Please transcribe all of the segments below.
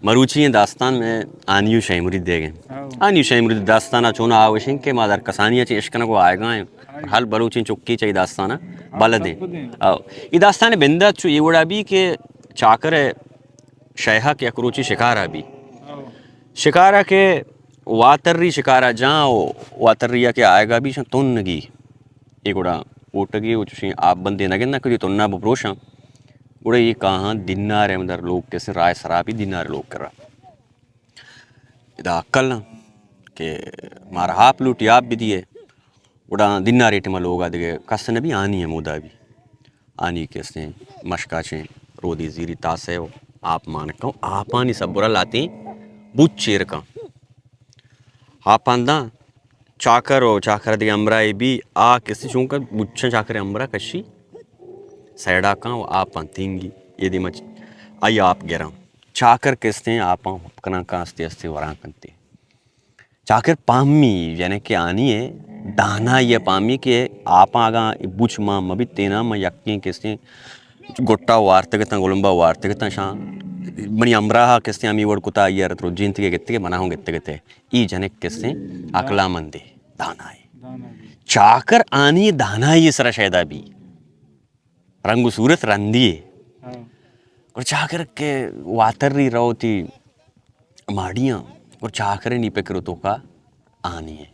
مروچی ایں داستان مئے آنی و شے مرید دیگ ایں۔ ہاں۔ آنی و شے مرید داستان ءَ چون آوشیں کہ ما در کسانی ءَ چہ اشکنگ و آیگا ایں۔ ہاں۔ ہر بلوچیں چکی چہ اے داستان ءَ ہاں، بلد ایں۔ بلد ایں۔ ہاں۔ اے داستان ءِ بندات چو اے وڑا بی کہ چاکر ءِ شیہک یک روچے شکارا بی۔ ہاں۔ شکارا کہ واتری شکارا جاں و واتری ءَ کہ آیگا بی شاں تنگی۔ اے گڑا اوٹگے و چوشیں آپ بندے نہ گنداں کہ تنا بپروشاں۔ گڑا اے کاہاں دینار ءِ در لوگ کسیں راہ ءِ سرا بی دینار ءِ لوگ کرا۔ ادا عقل نہ کہ مارا آپ لوٹی، آپ بدیے۔ گڑا دینار ءِ ٹیما لوگا دگہ کس نہ بی، آنی ہمودا بی۔ آنی کسیں مشکا چیں رودی زیری تاسے و آپ مان کن، آپانی سبرا لاتیں بوچ چیر کن۔ آپاں داں چاکر و چاکر دگہ ہمراہے بی، آ کسیں چونکہ بوچاں چاکر ہمراہ کشی، سیڈا کن و آپاں تینگی، اے دیما چ-، آئی آپ گراں۔ چاکر کستیں آپاں ہپ کناں کن، استے استے وراں کنتے۔ چاکر پامی، یعنی کہ آنی ءِ دانائی ءَ پامی کہ آپاں اگاں بوچ مان مہ بیت تینا، من یکیں کستیں گٹا وارتگ اتاں، گلمبا وارتگ اتاں، شاں منی ہمراہ ءَ کستیں ہمے وڑ کتا، آئی ءَ را ترجینتگ ءُ گتگ ءُ منا ہوں گتگ ات۔ اے جنک کستیں عقلمندے، دانائے۔ دانا بی۔ چاکر آنی دانائی ءِ سرا شیدا بی۔ رنگ و صورت رندی ئے۔ ہاں۔ گڑا چاکر کہ واتری رو وتی ماڑیاں، گڑا چاکر نی پکر و توکا آنی ئے۔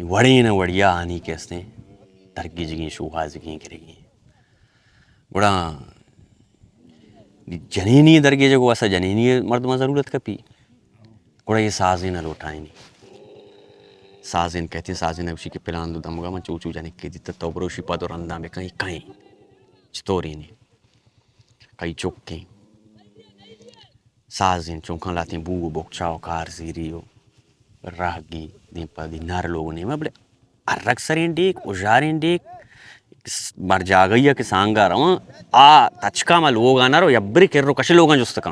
وڑے نہ وڑیا آنی کہ استیں درگیجگیں، شوہازگیں، گرگیں۔ گڑا جنینی درگیجگ واسطہ جنینی مردماں ضرورت کپی۔ گڑا اے سازین ءَ لوٹائینی۔ سازین کہتیں، سازین ءَ گوشی کہ پلان دو دمگا من چو چو جنکے دیتہ، تو بروشی پد و رنداں بکن، اے کئیں؟ چطورینی؟ کئی چکیں؟ سازین چونکاں لاتیں بو و بکچا و کار زیری و راہگی دیم پہ دینار لوگ نیمہ، بلے ارگ سرین ڈیک، اژارین ڈیک، مر جاگہی کہ سانگا رواں، آ تچکا ما لوگا نہ رو، یبری کر رو کش لوگاں جست کن۔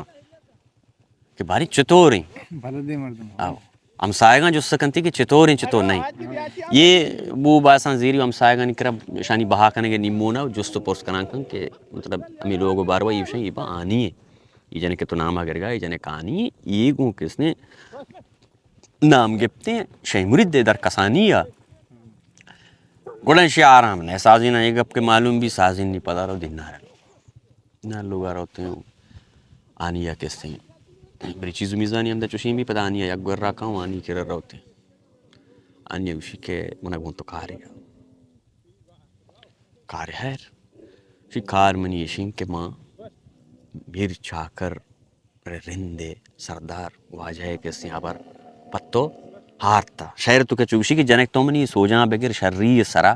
کہ باریں چطوریں؟ بلدیں مردم۔ آو۔ ہمسایگاں جست کنتی کہ چطوریں، چطور نہیں۔ یہ بو باساں زیری ہمسایگانی کرا شانی بہا کنگے نیمونا جست و پرس کنان کن کہ مطلب ہمیں لوگ و باروا یہ شن یہ با آنی ہے۔ یہ جنے کہ تو نام گرگا، یہ جنے کانی ہے، یہ گوں کس نے نام گپتے ہیں، شے مرید دے در کسانی ہے۔ گڑا شی آرام نے سازی نا یہ گپ کے معلوم بھی سازی نہیں پدا رو دینار۔ نہ لوگا روتے ہیں۔ آنی یا کسے بری چیز میزانی اندر چوشیں بھی پدا آنی یا یک گور را کاؤں آنی کرا روتے ہیں۔ آنی گوشی کہ منا گون تو کارے۔ کار خیر۔ شی کار منی اشیں کہ ما میر چاکر رند سردار واجہ کسے ہبر پتو ہارتا۔ شعر تو کہ چوشی کہ جنک تو منی سوجاں بگر شری سرا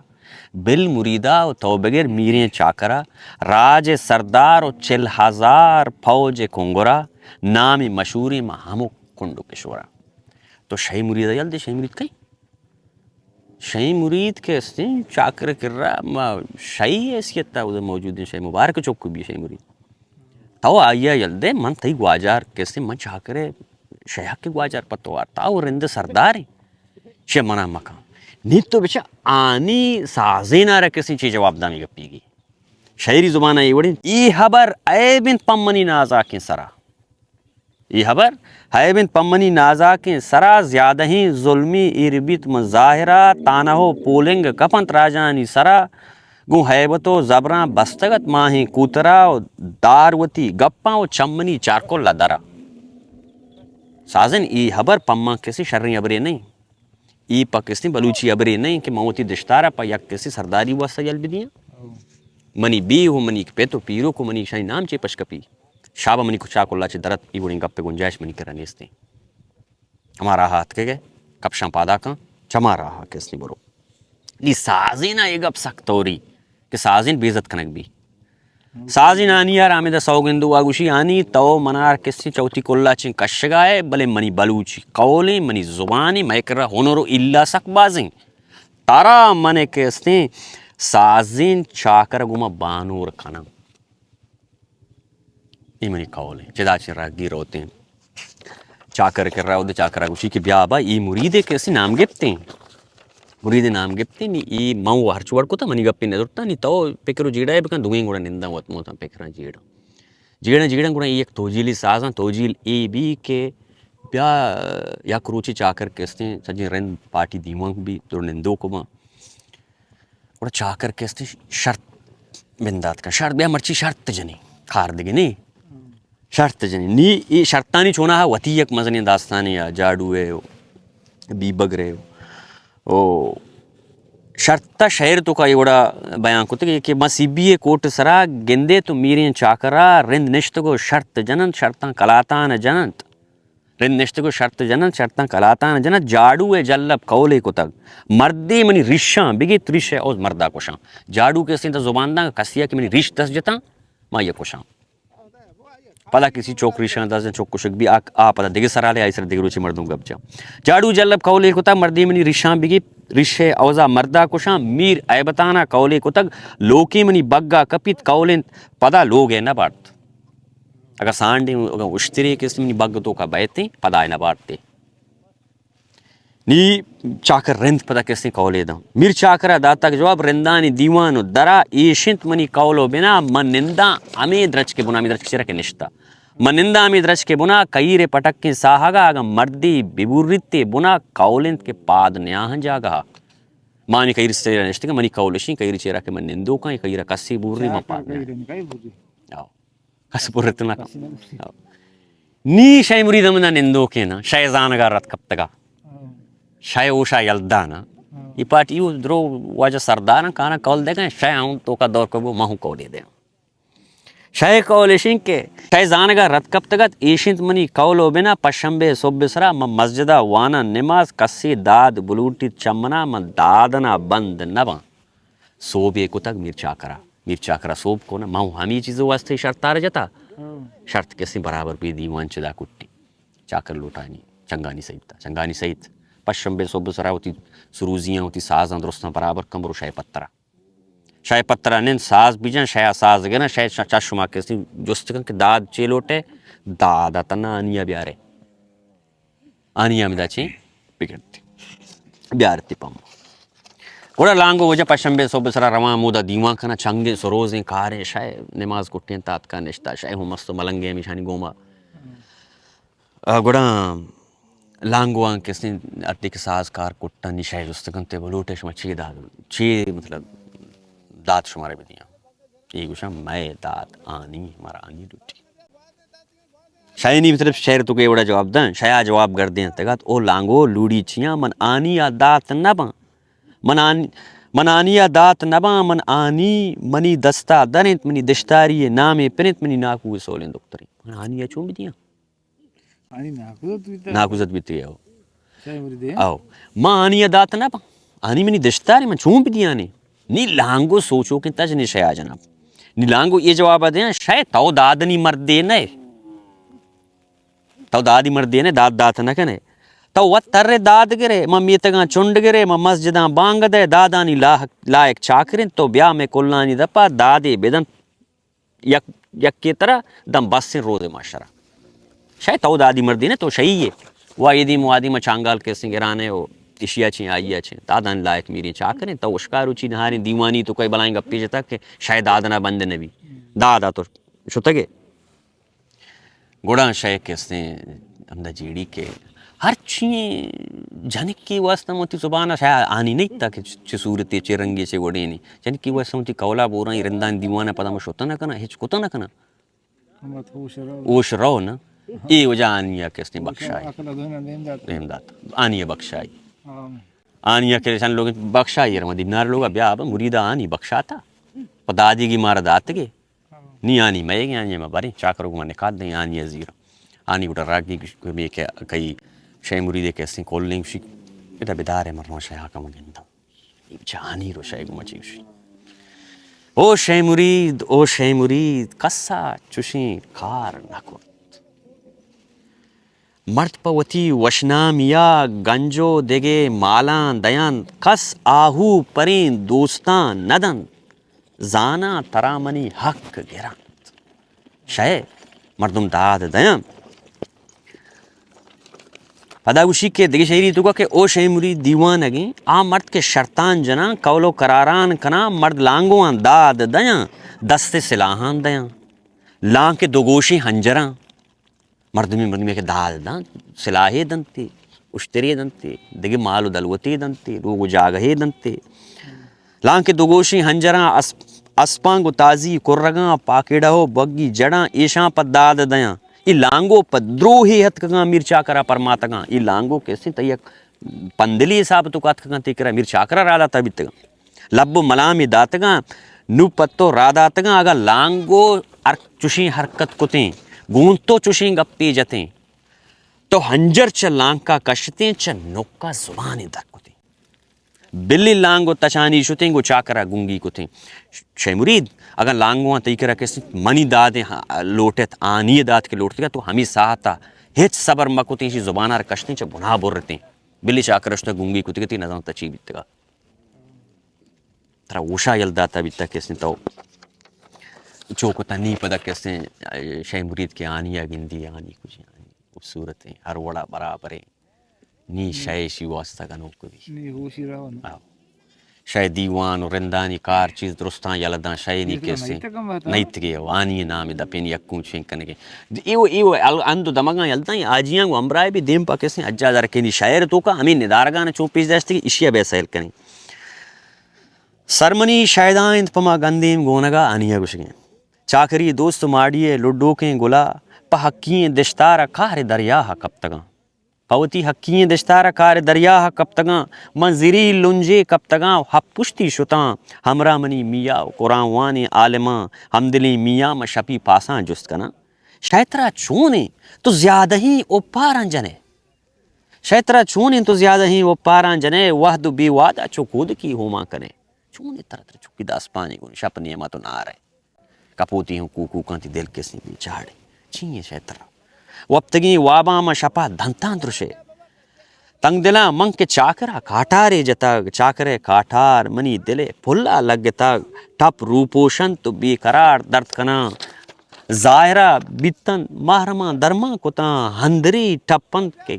بل مریدا و تو بگر میریں چاکرا، راج سردار و چل ہزار فوج کنگرا، نام مشہوریں ما ہمو کنڈ و کشورا۔ تو شے مرید یل دے، شے مرید کئی؟ شے مرید کہ استیں چاکر کرا ما شے حیثیت تا ادھر موجود ہیں، شے مبارک چوک بھی شے مرید۔ تو آئیا یل دے، من تئی گواجار کسے، من چاکرے شیخ کے گواجار پتو وارتا، او رند سردارے۔ چہ منا مکن۔ نی تو بچا آنی سازینا را کسے چی جواب دامی گپی گی۔ شعری زبان ای وڑیں۔ ای خبر عیب انت پمنی نازاکیں سرا۔ ای خبر عیب انت پمنی نازاکیں سرا، زیادہیں ظلمی ایر بیت من ظاہرا، تانہ و پولنگ کپنت راجانی سرا۔ گوں ہیبت و زبراں بستگ ات ماہیں کوترا و دار وتی گپاں و چمنی چارکل ء درا۔ سازن، ای ہبر پہ من کسی شریں ہبرے نہ انت۔ ای پہ کسی بلوچی ہبرے نہ انت کہ من وتی دشتارا پہ یک کسی سرداری واسطہ یل بدیاں۔ منی بیو و منی پت و پیرک و منی شانی نام چے پش کپی؟ شابا منی کچا کلا چے درت، ای وڑیں گپ گنجائش منی کرا نیستیں۔ ہما راہ ء اتکگ ئے، کپشاں پادا کن، چما راہ ء کسنی برو۔ نی سازین ء اے گپ سک توری کہ سازین بے عزت کنگ بی۔ سازین آنی ء را ہمیدا سوگند وا گوشی، آنی تو منار کسیں چوتی کلا چیں کشگا ئے، بلے منی بلوچی قولیں، منی زبانیں، مئے کرا ہنر و الا سک بازیں۔ ترا من کستیں سازین چاکر گوما بانور کناں۔ اے منی قول انت۔ چدا چہ راہگیر روتیں۔ چاکر کرا اود چاکرا گوشی کہ بیا با، اے مریدے کہ اسی نام گپتیں۔ مریدے نام گپتیں، نی اے من و ہرچ وڑ کتا، منی گپے نہ زرتا، نی تو پکر و جیڑا بکن، دوئیں گڑا ننداں وت موتاں پکراں جیڑاں۔ جیڑاں جیڑاں گڑا اے یک توجیلی سازاں، توجیل اے بی کہ بیا یک روچے چاکر کہ استیں سجیں رند پارٹی دیوان بی، درو نندوک باں۔ گڑا چاکر کہ استیں شرط بندات کن، شرط بیا مرچی شرط جنی، کار دگہ نی، شرط جنی۔ نی اے شرطانی چونا ہا وتی یک مزنیں داستانے یا جاڑو ہے، بیبگر ہے۔ او شرط تا شعر تو کا اے وڑا بیان کتگ کہ ما سی بی اے کوٹ سرا گندے تو میریں چاکرا رند نشتگو شرط جننت، شرطاں کلاتان جننت۔ رند نشتگو شرط جننت، شرطاں کلاتان جننت، جاڑو ء جلب قولے کتگ، مردے منی ریشاں بگیت، ریش ء اوز مردا کشاں۔ جاڑو کہ استیں تا زبان داں کسی ء کہ منی ریش دست جتاں، ما یہ کشاں۔ پدا کسی چوک ریشاں دست جن چوک کشگ بی، آ، آ پدا دگہ سرالے آئی سر دگہ روچے مردم گپ جاں۔ جاڑو جلب قولے کتگ، مردے منی ریشاں بگیت، ریش ء اوزا مردا کشاں۔ میر ایبتانا قولے کتگ، لوکیں منی بگا کپیت، قول انت پدا لوگ ء نہ بارت۔ اگاں سانڈیں، اگاں اشترے کہ است منی بگ توکا بیتیں، پدا آئینا بارتے۔ نی چاکر رند پدا کسیں قولے داں۔ میر چاکرا داتگ جواب، رندانی دیوان و درا ایشنت منی قول و بنا، من ننداں ہمے درچکے بنا، ہمے درچکے چرا کہ نشتا۔ من ننداں ہمے درچکے بنا، کہیر پٹکیں ساہگا، اگاں مردی ببوریتے بنا، قول انت کہ پاد نیاہن جاگہا۔ مانی کہیر سرا نشتگاں، منی قول اشیں، کہیر چرا کہ من نندوکاں، کہیرا کسی بوری من پاد نیاہن۔ آؤ۔ کس پرت نہ کن۔ نی شے مرید ہمدا نندوکیں نا، شے زانگا رد کپتگا۔ شے اوشا یلدانا۔ اے پارٹی او درو واجہ سرداراں کانا قول دے گئے، شے ہوں توکا دور کو بو، ماں ہوں قولے دے۔ شے قول اشیں کہ شے زانگا رد کپتگت، ایشنت منی قول و بنا، پشنبے صبح سرا من مسجدا واناں نماز، کسی داد بلوٹیت چمنا، من دادنا بند نباں۔ سوبے کتگ میر چاکرا۔ میر چاکرا سوب کن، ما ہوں ہمے چیز واسطے شرطار جتا۔ شرط کسیں برابر بی دیوان چدا کٹی۔ چاکر لوٹانی، چنگانی سعید تا۔ چنگانی سعید پشنبے صبح سرا وتی سروزیاں، وتی سازاں درستاں برابر کن، برو شے پترا۔ شے پترا نند ساز بجن، شے ساز گرن، شے چ-، چشما کسیں جست کن کہ داد چے لوٹے، داد تنا آنیا بیارے۔ آنی ہمدا چیں بگڑتی، بیارتی پم۔ گڑا لانگو وجہ پشنبے صبح سرا رواں، مودا دیوان کنا، چنگیں سروزیں کاریں، شے نماز کٹیں تاتکا نشتا، شے ہوں مست و ملنگے ہمیشانی گوما۔ آ، گڑا لانگو آن کسیں اردے کہ ساز کار کٹانی شے جست کنتے، بلوٹے شما چی داد، چی مطلب داد شمارے بدیاں؟ اے گوشاں، مئے داد آنی، مارا آنی لوٹی۔ شاعری مطلب شعر تو کہ وڑا جواب دن، شایا جواب گردیں تگات، او لانگو لوڑی چیاں، من آنی آ دات نباں۔ من آن-، من آنی آ دات نباں، من آنی منی دستا در انت، منی دشتاری نامے پر انت، منی ناکو سولیں دکتریں۔ من آنی آ چون بدیاں؟ آنی ناکوزت بیتگ۔ ناکوزت بیتگ، او۔ شاہ مرید ء؟ او۔ ما آنی ء دات نہ باں۔ آنی منی دشتاریں، من چون بدیانی؟ نی لانگو سوچوکیں تج نی شیا جناب۔ نی لانگو اے جواب ء دیاں، شے تو دادنی مردے نہ ئے۔ تو دادی مردے نہ ئے، داد دات نہ کن ئے۔ تو وت تر ء داد گر ئے، من میتگاں چنڈ گر ئے، من مسجداں بانگ دئے، دادانی لاحق-، لائق چاکر انت، تو بیا مئے کلانی دپا دادے بدنت۔ یک، یکے ترا دم بسیں روز محشرا۔ شاید تو دادی مردی نہ، تو شہی ئے۔ و ایدی موادی ما چانگال کسیں گرانے و اشیا چیں آئیا چیں۔ دادان لائق میریں چاکریں، تو اشکارو چی نہاریں دیوانی تو کوئی بلائیں گپی جتا کہ شاید دادنا بند نبی۔ دادا تو شتگے۔ گڑا شے کہ استیں ہمدا جیڑی کہ ہر چیئے جنکی واسطہ من وتی زبان ء شاید آنی نہ اتاں کہ چ-، چہ صورتے، چہ رنگے، چہ وڑینے۔ جنکی واسطہ من وتی قولا بوراں، اے رندانی دیوان ء پدا من شتہ نہ کناں، ہچ کتہ نہ کناں۔ ہوش رو۔ ہوش رو نا۔ اے وجہ آنی ء کہ استیں بخشائی۔ عقل ء دیم دات۔ دیم دات۔ آنی ء بخشائی۔ ہاں۔ آنی ء کہ چند لوگ بخشائی، رواں دیمنار لوگ ء بیا اب مرید آنی بخشاتا۔ پہ دادیگی مارا داتگے۔ نی آنی مئیگ، آنی ما بریں، چاکر گما نکات دیں، آنی زیر۔ آنی گڑا راگی گوش-، گوشی کہ کئی شے مرید ء کہ استیں کولیں گوشی، ادا بدار ء مرواں شے حاکم گنداں۔ اے بچہ آنی رو شے گما چی گوشی۔ او شے مرید، او شے مرید، کسا چشیں کار نہ کرت۔ مرد پہ وتی وشنامیا گنج و دگہ مالاں دینت، کس آہو پریں دوستاں نہ دنت، زاناں ترا منی حق گرنت۔ شے مردم داد دینت۔ پدا گوشی کہ دگہ شعری تو کہ او شے مرید دیوانگیں، آ مرد کہ شرطان جناں، قول و قراران کناں، مرد لانگواں داد دیاں، دست سلاحان دیاں۔ لانک دو گوشیں ہنجراں، مردمی مردمی کہ داد دنت، سلاحے دنتے، اشترے دنتے، دگہ مال و دلوتے دنتے، روگ و جاگہے دنتے۔ لانک دو گوشیں ہنجراں، اسپ-، اسپاں گوں تازی کرگاں، پاکیڑہ و بگی جڑاں، ایشاں پہ داد دیاں۔ اے لانگو پہ دروہے ہتکگاں، میر چاکرا پرماتگاں۔ اے لانگو کسیں تئی یک پندلی حساب تو کاتکگاں، تئی کرا میر چاکرا را داتا بیتگاں۔ لب و ملامی داتگاں، نو پہ تو را داتگاں، اگاں لانگو ہر چشیں حرکت کتیں، گوں تو چشیں گپے جتیں، تو ہنجر چہ لانکا کشتیں، چہ نکا زبانی در کتیں۔ بلی لانگو تچانی شتیں، گوں چاکرا گنگی کتیں۔ شے مرید، اگاں لانگواں تئی کرا کسیں منی دادیں ہا-، لوٹت، آنی داد کہ لوٹتگا، تو ہمی ساعتا ہچ صبر مکتیں، شی زبانا را کشتیں، چہ بنا برتیں۔ بلی چاکرا شتہ گنگی کتگتی، نزانت چی بیتگا۔ ترا ہوشا یل داتا بیتا کسیں تو چو کتا، نی پدا کسیں شے مرید کہ آنیا گندی، آنی کجی، آنی خوبصورتیں، ہر وڑا برابریں، نی شے شی واسطہ گنوک بی۔ نی ہوشی راہ نہ۔ آ۔ شے دیوان و رندانی کار چیز درستاں یل داں، شے نی کسیں نیتگے و آنی نام دپین یکوں چین کنگے۔ ایو، ایو ال-، اند و دمگاں یل داں، آجیاں گوں ہمراہ بی، دیم پا کسیں اجا درکینی شاعر توکا ہمیں ندارگاں چو پیش داشتگی، اشیا بے سیل کنیں۔ سر منی شیدا انت پہ ما گندیم گونگا آنیا گوشگیں۔ چاکری دوست ماڑی ء لڈوکیں گلا، پہ حقی ئیں دشتار ء کار دریا ء کپتگاں۔ پہ وتی حقی ئیں دشتار ء کار دریا ء کپتگاں، من زری لنجے کپتگاں، ہپ پشتی شتاں، ہمراہ منی میا و قرآن وانیں عالماں، ہمدلیں میاں من شپی پاساں جست کناں۔ شے ترا چونیں تو زیادہیں اوپاراں جنئے؟ شے ترا چونیں تو زیادہیں اوپاراں جنئے، وہد و بے وہدا چو کودکی ہوماں کنئے؟ چونیں ترا ترا چکی داسپانی گون شپ نیما تو نارئے؟ کپوتی ہوں کوکوکاں تی دل کسیں بے چاڑے۔ چی ایں شے ترا؟ وپتگیں واباں ما شپا دنتاں درشے۔ تنگ دلاں من کہ چاکرا کاٹارے جتگ، چاکرے کاٹار منی دلے پھلا لگتگ۔ ٹپ روپوشنت و بے قرار درد کناں۔ ظاہرا بیتنت محرماں درماں کتاں، ہندری ٹپنت کہ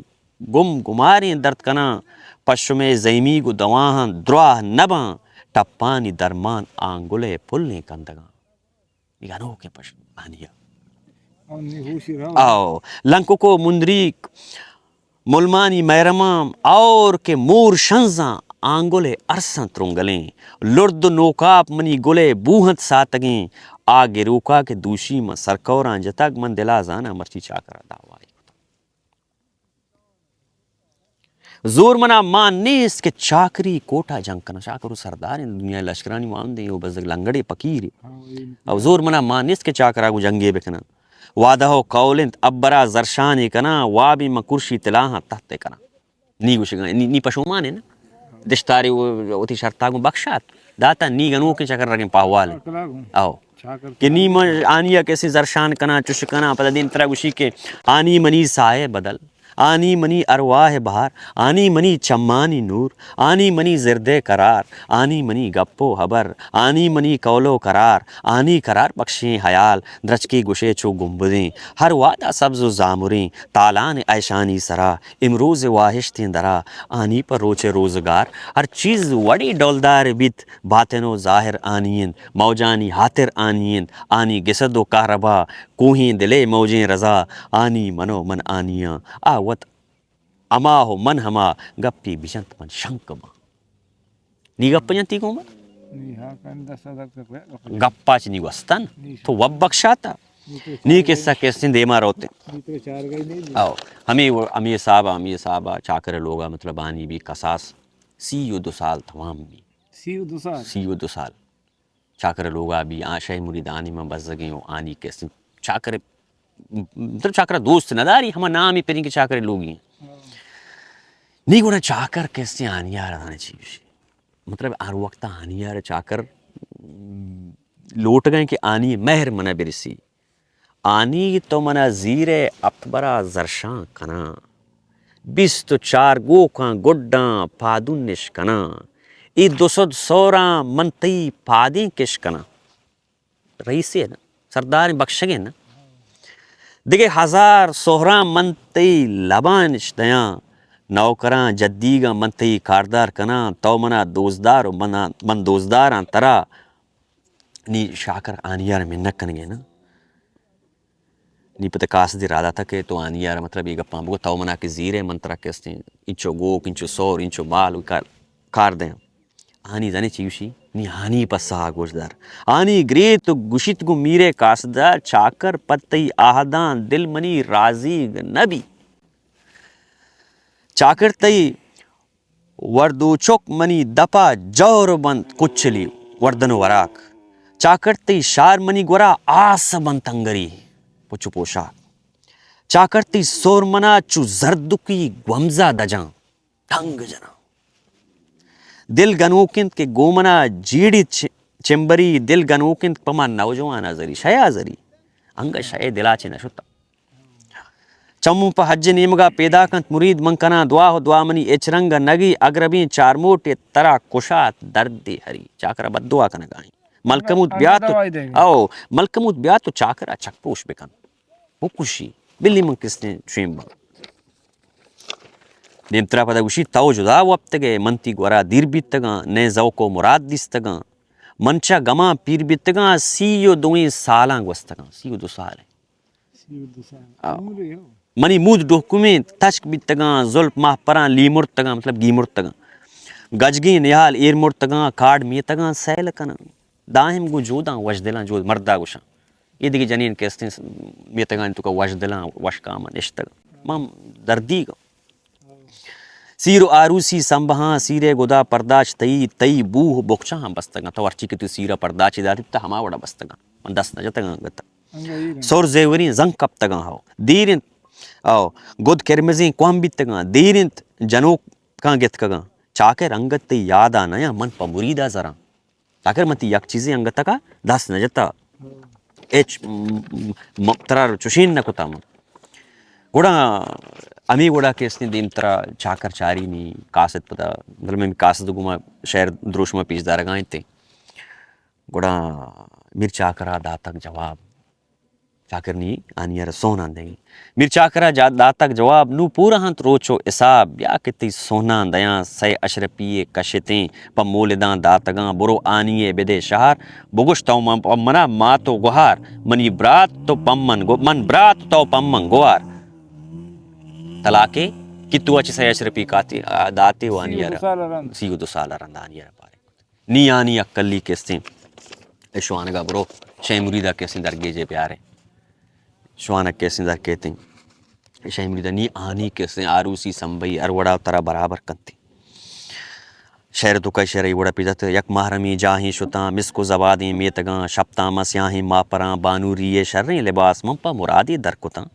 گم گماریں درد کناں۔ پشمے زیمی گوں دواہاں دراہ نباں، ٹپانی درمان آنگلے پلیں کندگاں۔ گنوکیں پشمانیا۔ آو، لنککو مندریک ملمانی مہرماں اور کہ مور شنزاں آنگل ء ارساں ترنگلیں، لرد و نوکاپ منی گل ء بوہنت ساتگیں، آ گروکا کہ دوشی من سرکوراں جتگ، من دلا زاناں مرچی چاکرا دعوائی کتگ۔ زور منا مان نیست کہ چاکری کوٹا جنگ کناں۔ چاکر و سردار انت، دنیا لشکرانی واندے او بزگ لنگڑے پکیرے۔ او زور منا مان نیست کہ چاکرا گوں جنگے بکناں۔ وعدہ و قول انت، ابرا زرشانے کناں، وابی من کرشی تلاہاں تحت کناں۔ نی گوشگاں، نی، نی پشومانے نا۔ دشتاری و-، وتی شرطا گوں بخشات۔ داتا نی گنوکیں چکر رگیں پاہوال انت۔ او۔ کہ نی من آنیا کسے زرشان کناں، چش کناں، پدا دیم ترا گوشی کہ آنی منی ساہے بدل، آنی منی ارواہ بہار، آنی منی چمانی نور، آنی منی زردے قرار، آنی منی گپ و ہبر، آنی منی قول و قرار، آنی قرار بخشیں حیال، درچکی گوشے چو گنبدیں، ہر وہدا سبز و زامریں، تالان ایشانی سرا، امروز واہشتیں درا، آنی پہ روچ روزگار، ہر چیز وڑی ڈولدار بیت، باطن و ظاہر آنی انت، موجانی ہاتر آنی انت، آنی گسد و کہربا، کوہیں دلے موجیں رضا، آنی من و من آنیاں، آ وت ہما و من ہما، گپی بجنت من شنک باں۔ نی گپ جنتی گوں من؟ گپا چ نی گوستن۔ تو وب بخشاتا۔ نی قصہ کسیں دیما روتے۔ او، ہمیں و-، ہمیں حسابا، ہمیں حسابا چاکر لوگا مطلب آنی بی کساس سی و دو سال تمام بی۔ سی و دو سال؟ سی و دو سال۔ چاکر لوگا بی، آ شے مرید آنی من بزگیں و آنی کسیں چاکر، مطلب چاکر دوست نداری، ہما نامی پریں کہ چاکر لوگی ہیں۔ نی گونا چاکر کسیں آنی آر آنے چی بشی۔ مطلب ہر وقت آنی آر چاکر لوٹ گئے کہ آنی مہر منا برسی۔ آنی تو منا زیر ء اپبرا زرشان کناں۔ بیست و چار گوکاں گڈاں پادونش کناں۔ اے دو سد سوراں من تئی پادیں کش کناں۔ رئیسے نا، سرداریں بخشگے نا۔ دگہ ہزار سہراں من تئی لبانش دیاں۔ نوکراں جدیگاں من تئی کاردار کناں۔ تو منا دوزدار و منا، من دوزداراں ترا۔ نی چاکر آنیار منت کنگے نا۔ نی پتہ قاصدی را داتا کہ تو آنی یار مطلب یہ گپاں بگو، تو منا کہ زیرے من ترا کہ استیں انچو گوک، انچو سور، انچو مال کار، کار دیں۔ آنی زنے چی گوشی؟ نی آنی پسہ گوش دار۔ آنی گریت و گوشیت گوں میرے قاصدا، چاکر پہ تئی آہداں دل منی راضی نبی۔ چاکر تئی وردوچک منی دپا جور بنت کچلی وردن و وراک۔ چاکر تئی شار منی گورا آس بنت انگری پچ و پوشاک۔ چاکر تئی سور منا چو زردکی گومزا دجاں۔ ٹنگ جناں۔ دل گنوک انت کہ گوں منا جیڑیت چ-، چمبری، دل گنوک انت پہ ما نوجوان ء زری، شے ء زری۔ انگہ شے دل ء چہ نہ شتہ۔ چمو پہ حج نیمگ ء پیداک انت مرید، من کناں دعا و دعا منی اچ رنگ ء نگی، اگربیں چارموٹے ترا کشات دردے ہری۔ چاکر ء بددعا کنگ ء ایں۔ ملکموت بیا تو، او، ملکموت بیا تو چاکر ء چک پوش بکن۔ بکشی، بلی من کستیں چوین باں۔ دیمترا پدا گوشی، تو جدا وپتگئے، من تی گورا دیر بیتگاں، نئے ذوق و مراد دیستگاں۔ من چہ گماں پیر بیتگاں، سی و دوئیں سالاں گوستگاں، سی و دو سال۔ سی و دو سال۔ آ۔ عمر یو۔ منی مود ڈوکمیں تشک بیتگاں، زلف ماہپراں لیمرتگاں، مطلب گیمرتگاں۔ گجگیں نیال ایر مرتگاں، کاڈ میتگاں سیل کناں۔ دائم گوں جوداں وشدلاں، جود مردا گوشاں۔ اے دگہ جنین کہ استیں میتگانی توکا وشدلاں، وشکاماں نشتگ۔ من دردیگاں۔ سیر و آروسی سمبہاں، سیرے گدا پرداش تئی، تئی بوہ بکچاں ہم بستگاں۔ تو ہرچی کہ تو سیرا پرداچے داتی، تو ہما وڑا بستگاں۔ من دست نہ جتگاں گتا۔ سر زیوریں زنگ کپتگاں ہو۔ دیر انت، او، گد کرمزیں کوہم بیتگاں۔ دیر انت جنوکاں گتکگاں۔ چاکر انگت تئی یادا نیاں، من پہ مریدا زراں۔ چاکر من تئی یک چیزے انگتکا دست نہ جتا۔ ہچ م-، م-، ترا چوشین نہ کتا من۔ گڑا ہمے گڑا کہ استیں دیمترا چاکر چاری نی قاصد پدا، مطلب ہمے قاصد گوما شعر دروشما پیش دارگا انت۔ گڑا میر چاکرا داتگ جواب۔ چاکر نی آنی ء را سوناں دئیں۔ میر چاکر ء جا-، داتگ جواب، نوں پورا انت روچ و حساب، بیا کہ تئی سوناں دیاں، سئے اشرپی ء کشتیں، پہ مولداں داتگاں، برو آنی ء بدے شہار، بگوش تو من-، پہ منا مات و گہار، منی برات تو پمن گو-، من برات تو پمن گوار۔ طلاقے کہ تو اچ سئے اشرپی کاتی، آ، داتے و آنی ء را سی و دو سال ء رند۔ سی و دو سال ء رند آنی ء را پارے کت۔ نی آنی اکلی کستیں۔ اے شوانگا برو، شے مریدا کستیں درگیجے بیارے۔ شوانگ کستیں در کیتیں۔ شے مریدا نی آنی کستیں آروسی سمبئی ہر وڑا ترا برابر کنتی۔ شعر تو کئی شعر ای وڑا پیدت، یک محرمی جاہیں شتاں، مسک و زبادیں میتگاں، شپتاں ما سیاہیں ماپراں، بانوری ء شریں لباس من پہ مرادے در کتاں۔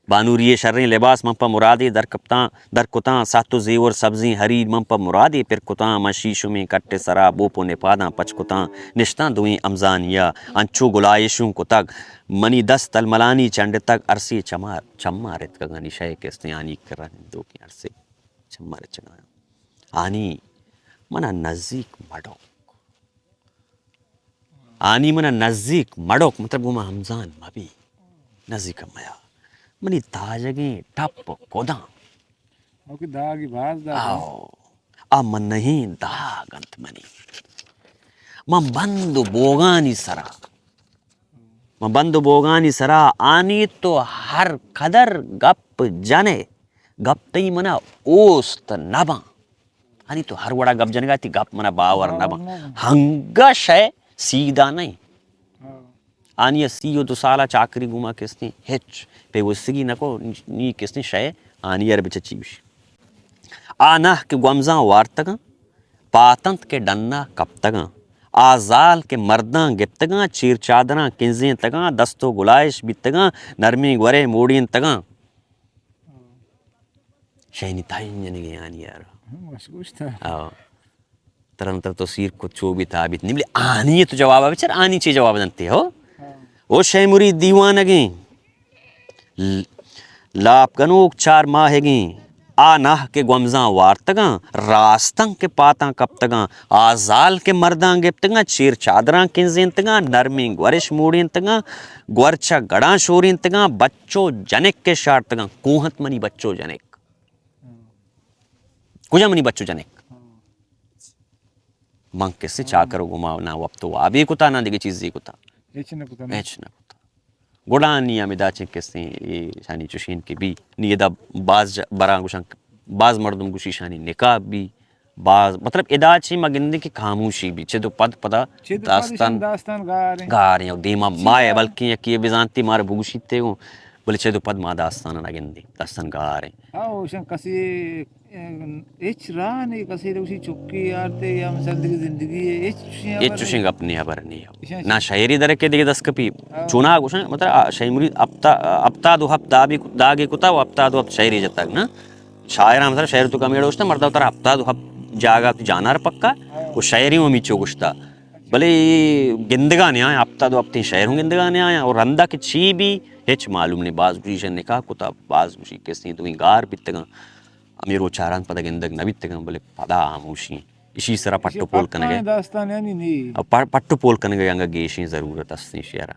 بانوری ء شریں لباس من پہ مرادے در کپتاں، در کتاں، سہت و زیور سبزیں حریر من پہ مرادے پر کتاں، من شیشمیں کٹ ء سرا بوپ و نپاداں پچ کتاں، نشتاں دوئیں ہمزانی ء انچو گلائیشوں کتگ، منی دست تلملانی چنڈتگ، ارسے چما، چماں رتکگانی شئے کستیں آنی کرا نندوکیں ارسے چماں رچگایاں۔ آنی منا نزیک مڈوک۔ آنی منا نزیک مڑوک، مطلب گوں ما ہمزان مبی، نزیک میا۔ منی تاجگیں ٹپ کداں۔ اوکے، داگی باز داگ انت۔ آو، آ من نہیں داگ انت منی۔ من بند و بوگانی سرا، من بند و بوگانی سرا آنی تو ہر قدر گپ جنے، گپ تئی منا اوست نباں۔ آنی تو ہر وڑا گپ جنگا، تی گپ منا باور نہ باں۔ ہنگا شے سیدھا نہیں۔ آنی سی و دو سالا چاکری گوما کستیں ہچ پیوستگی نہ کو، نی کستیں شے آنی ار بچچی بش۔ آ نہ کہ گومزاں وارتگاں، پاتنت کہ ڈنا کپتگاں۔ آ زال کہ مرداں گپتگاں، چیر چادراں کنزینتگاں، دست و گلائش بیتگاں، نرمیں گورے موڑینتگاں۔ شینی تاین جنگے آنی یار۔ ہم، بس گوشتا۔ آو۔ ترن تر تو سیر کت چو بیت آ بیت۔ نی بلے آنی تو جواب بچر، آنی چے جواب دنتے ہو؟ ہاں۔ او شے مرید دیوانگیں۔ ل-، لاپ گنوک چار ماہگیں۔ آ ناہ کہ گومزاں وارتگاں، راستاں کہ پاتاں کپتگاں، آ زال کہ مرداں گپتگاں، چیر چادراں کنزینتگاں، نرمیں گورش موڑینتگاں، گور چہ گڑاں شورینتگاں، بچو جنک کہ شارتگاں، کوہنت منی بچو جنک۔ کجا منی بچو جنک؟ من کسے چاکر و گما نہ وپت و وابے کتا، نہ دگہ چیزے کتا۔ ہچ نہ کتا، نہ؟ ہچ نہ کتا۔ گڑا نی ہم ادا چہ کسیں ایشانی چشیں کہ بی، نی ادا باز ج-، براں گوشاں، باز مردم گوشی ایشانی نکاح بی، باز، مطلب، ادا چہ ما گندیں کہ خاموشی بی، چد و پد پدا چد و پد داستان ایشان داستان گار ایں۔ گار ایں، و دیما چی ماہ گار؟ بلکیں یکی بزانتی مارا بگوشیت تے گوں، بلے چد و پد ما داستان نہ گندیں، داستان گار ایں۔ ہاں، اوشن کسی ہچ راہ نہیں، کسی لوگ چکی یارتے یا مثلاً دیگه زندگی ہے، ہچ چشیں ہچ خبر چشیں نہیں۔ گپ نہیں، خبر نہیں۔ ایشان نہ شاعری درکے دیگه دست کپی۔ ہاں۔ چونا گوشن، مطلب، آ، شاعری مرید ہپتا، ہپتاد و ہپت دابی، داگے کتا و ہپتاد و ہپت شاعری جتگ نا۔ شاعر ہم سر شاعر تو کمی روشتا، مردا تر ہپتاد و ہپت جاگا تو جانار پکا، ہاں۔ و شاعری ہم ہمیچو گوشتا۔ بلے گندگا نہ آیاں، ہپتاد و ہپتیں شاعر ہوں گندگا نہ آیاں، و رندا کہ چی بی، ہچ معلوم نہیں۔ باز گوشی ایشان نکاح کتا، باز گوشی کسیں دوئیں گار بیتگاں۔ ہمے روچ چاران پدا گندگ نہ بیتگاں، بلے پدا ہاموشی ایں۔ اشی سرا پٹ و پول کنگ ء۔ داستان یعنی نی۔ پ-، پٹ و پول کنگ ء انگا گیشیں ضرورت است ایں شعرا۔